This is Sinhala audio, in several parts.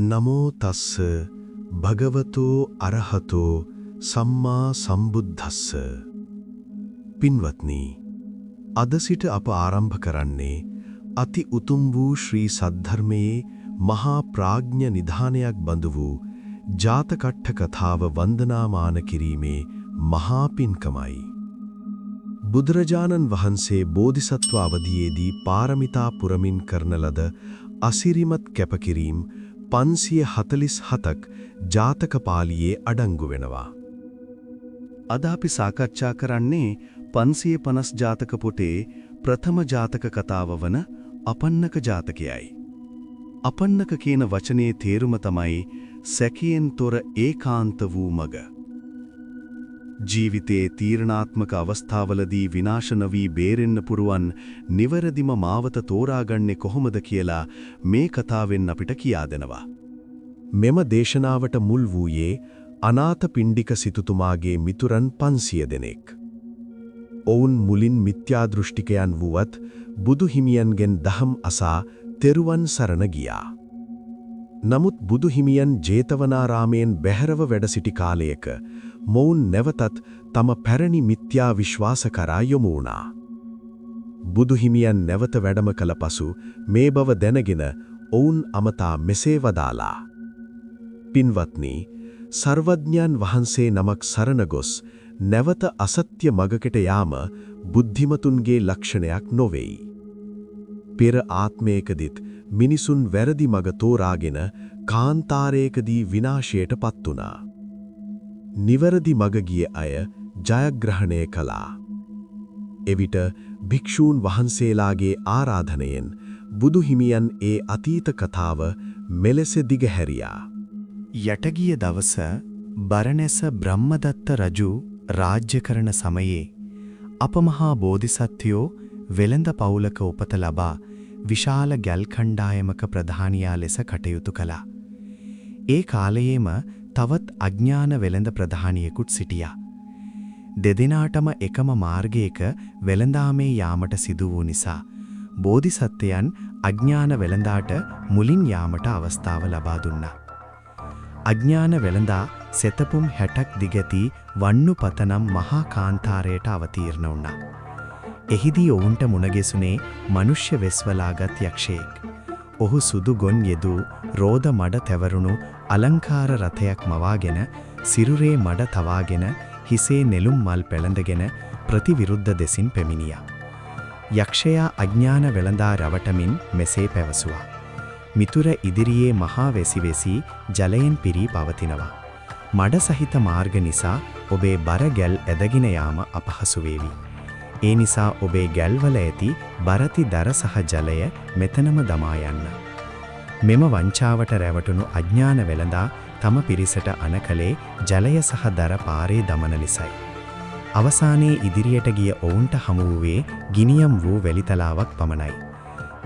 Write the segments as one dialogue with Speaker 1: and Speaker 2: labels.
Speaker 1: නමෝ තස්ස භගවතෝ අරහතෝ සම්මා සම්බුද්දස්ස. පින්වත්නි, අද සිට අප ආරම්භ කරන්නේ අති උතුම් වූ ශ්‍රී සද්ධර්මයේ මහා ප්‍රාඥ නිධානයක් බඳු වූ ජාතකට්ඨ කථාව වන්දනාමාන කිරීමේ මහා පින්කමයි. බුදුරජාණන් වහන්සේ බෝධිසත්ව අවධියේදී පාරමිතා පුරමින් කරන ලද අසිරිමත් කැපකිරීම් 547ක් ජාතක පාළියේ අඩංගු වෙනවා.
Speaker 2: අද අපි සාකච්ඡා කරන්නේ 550 ජාතක පොතේ ප්‍රථම ජාතක කතාව වන අපන්නක ජාතකයයි. අපන්නක කියන වචනේ තේරුම තමයි සැකයෙන් තොර ඒකාන්ත වූ මග. ජීවිතයේ තීරණාත්මක අවස්ථාවලදී විනාශ නොවී බේරෙන්න පුරුවන් නිවැරදිම මාවත තෝරාගන්නේ කොහොමද කියලා මේ කතාවෙන් අපිට කියා දෙනවා.
Speaker 1: මෙම දේශනාවට මුල් වූයේ අනාථපිණ්ඩික සිටුතුමාගේ මිතුරන් 500 දෙනෙක්. ඔවුන් මුලින් මිත්‍යා දෘෂ්ටිකයන් වුවත් බුදු හිමියන්ගෙන් දහම් අසා තෙරුවන් සරණ ගියා. නමුත් බුදු හිමියන් ජේතවනාරාමයෙන් බැහැරව වැඩ සිටි කාලයක මොවුන් නැවතත් තම පැරණි මිත්‍යා විශ්වාස කරා යොමු වුණා. බුදු හිමියන් නැවත වැඩම කළ පසු මේ බව දැනගෙන ඔවුන් අමතා මෙසේ වදාලා. පින්වත්නි, සර්වඥයන් වහන්සේ නමක් සරණ ගොස් නැවත අසත්‍ය මගකට යාම බුද්ධිමතුන්ගේ ලක්ෂණයක් නොවේයි. පෙර ආත්මයකදීත් මිනිසුන් වැරදි මග තෝරාගෙන කාන්තාරයකදී විනාශයට පත් වුණා. නිවැරදි මග ගිය අය ජයග්‍රහණය කළා. එවිට භික්ෂූන් වහන්සේලාගේ ආරාධනයෙන් බුදු හිමියන් ඒ අතීත කතාව මෙලෙස දිගහැරියා.
Speaker 3: යටගිය දවස බරණැස බ්‍රහ්මදත්ත රජු රාජ්‍ය කරන සමයේ අප මහා බෝධිසත්වයෝ වෙළඳ පවුලක උපත ලබා විශාල ගැල් කණ්ඩායමක ප්‍රධානියා ලෙස කටයුතු කළා. ඒ කාලයේම තවත් අඥාන වෙළඳ ප්‍රධානියෙකුත් සිටියා. දෙදෙනාටම එකම මාර්ගයක වෙළඳාමේ යාමට සිදු වූ නිසා බෝධිසත්වයන් අඥාන වෙළඳාට මුලින් යාමට අවස්ථාව ලබා දුන්නා. අඥාන වෙළඳා සෙතපුම් 60ක් දිගැති වන්නු පතනම් මහා කාන්තාරයට අවතීර්ණ වුණා. එහිදී ඔවුන්ට මුණ ගැසුනේ මනුෂ්‍ය වෙස්වලාගත් යක්ෂයෙක්. ඔහු සුදු ගොන් යෙදූ රෝද මඩ තැවරුණු අලංකාර රථයක් මවාගෙන, සිරුරේ මඩ තවාගෙන, හිසේ නෙළුම් මල් පෙළඳගෙන ප්‍රතිවිරුද්ධ දෙසින් පැමිණියා. යක්ෂයා අඥාන වෙළඳා රවටමින් මෙසේ පැවසුවා. මිතුර ඉදිරියේ මහා වෙසි ජලයෙන් පිරී පවතිනවා. මඩ සහිත මාර්ග නිසා ඔබේ බර ගැල් ඇදගෙන යාම අපහසු වේවි. ඒ නිසා ඔබේ ගැල්වල ඇති බරති දර සහ ජලය මෙතනම දමා යන්න. මෙම වංචාවට රැවටුණු අඥාන වෙළඳා තම පිරිසට අන කළේ ජලය සහ දර පාරේ දමන ලෙසයි. අවසානයේ ඉදිරියට ගිය ඔවුන්ට හමු වූයේ ගිනියම් වූ වැලිතලාවක් පමණයි.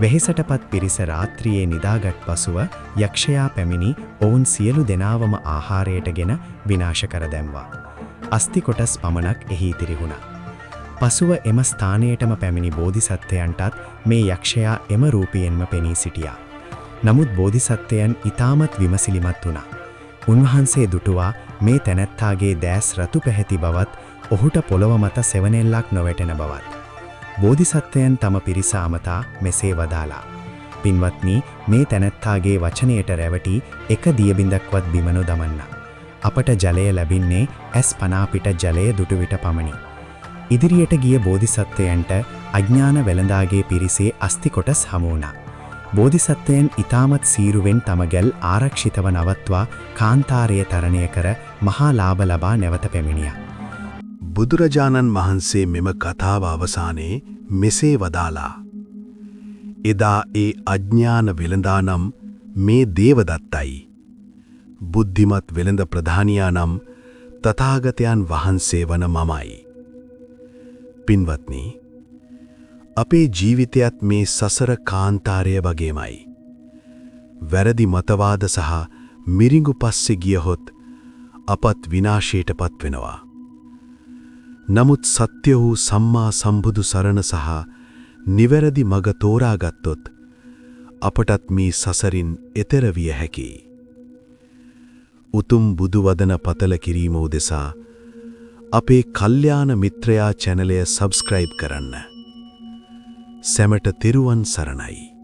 Speaker 3: වෙහෙසටපත් පිරිස රාත්‍රියේ නිදාගත් පසුව යක්ෂයා පැමිණි ඔවුන් සියලු දෙනාවම ආහාරයටගෙන විනාශ කර දැම්වා. අස්ථි කොටස් පමණක් එහි ඉතිරි වුණා. පසුව එම ස්ථානයටම පැමිණි බෝධිසත්වයන්ටත් මේ යක්ෂයා එම රූපයෙන්ම පෙනී සිටියා. නමුත් බෝධිසත්වයන් ඊටමත් විමසිලිමත් වුණා. උන්වහන්සේ දුටුවා මේ තැනැත්තාගේ දෑස් රතු පැහැති බවත්, ඔහුට පොළොව මත සෙවණැල්ලක් නොවැටෙන බවත්. බෝධිසත්වයන් තම පිරිස අමතා මෙසේ වදාලා. පින්වත්නි, මේ තැනැත්තාගේ වචනයට රැවටි එක දියබිඳක්වත් බිම නොදමන්න. අපට ජලය ලැබින්නේ ඇස් පනා පිට ජලය දුටු විට පමණි. ඉදිරියට ගිය බෝධිසත්වයන්ට අඥාන වෙළඳාගේ පිරිසේ අස්ථි කොටස් හමු වුණා. බෝධිසත්වයන් ඊටමත් සීරුවෙන් තම ගැල් ආරක්ෂිතව නවත්වා කාන්තාරය තරණය කර මහා ලාභ ලබා නැවත පැමිණියා.
Speaker 1: බුදුරජාණන් වහන්සේ මෙම කතාව අවසානයේ මෙසේ වදාලා. එදා ඒ අඥාන වෙළඳා නම් මේ දේවදත්තයි. බුද්ධිමත් වෙළඳ ප්‍රධානියා නම් තථාගතයන් වහන්සේ වන මමයි. පින්වත්නි, අපේ ජීවිතයත් මේ සසර කාන්තාරය වගේමයි. වැරදි මතවාද සහ මිරිඟු පස්සේ ගියහොත් අපත් විනාශයට පත්වෙනවා. නමුත් සත්‍ය වූ සම්මා සම්බුදු සරණ සහ නිවැරදි මඟ තෝරාගත්තොත් අපටත් මේ සසරින් එතෙර විය හැකියි. උතුම් බුදු වදන පතල කිරීම උදෙසා අපේ කල්යාණ මිත්‍රයා චැනලය සබ්ස්ක්‍රයිබ් කරන්න. සැමට තෙරුවන් සරණයි.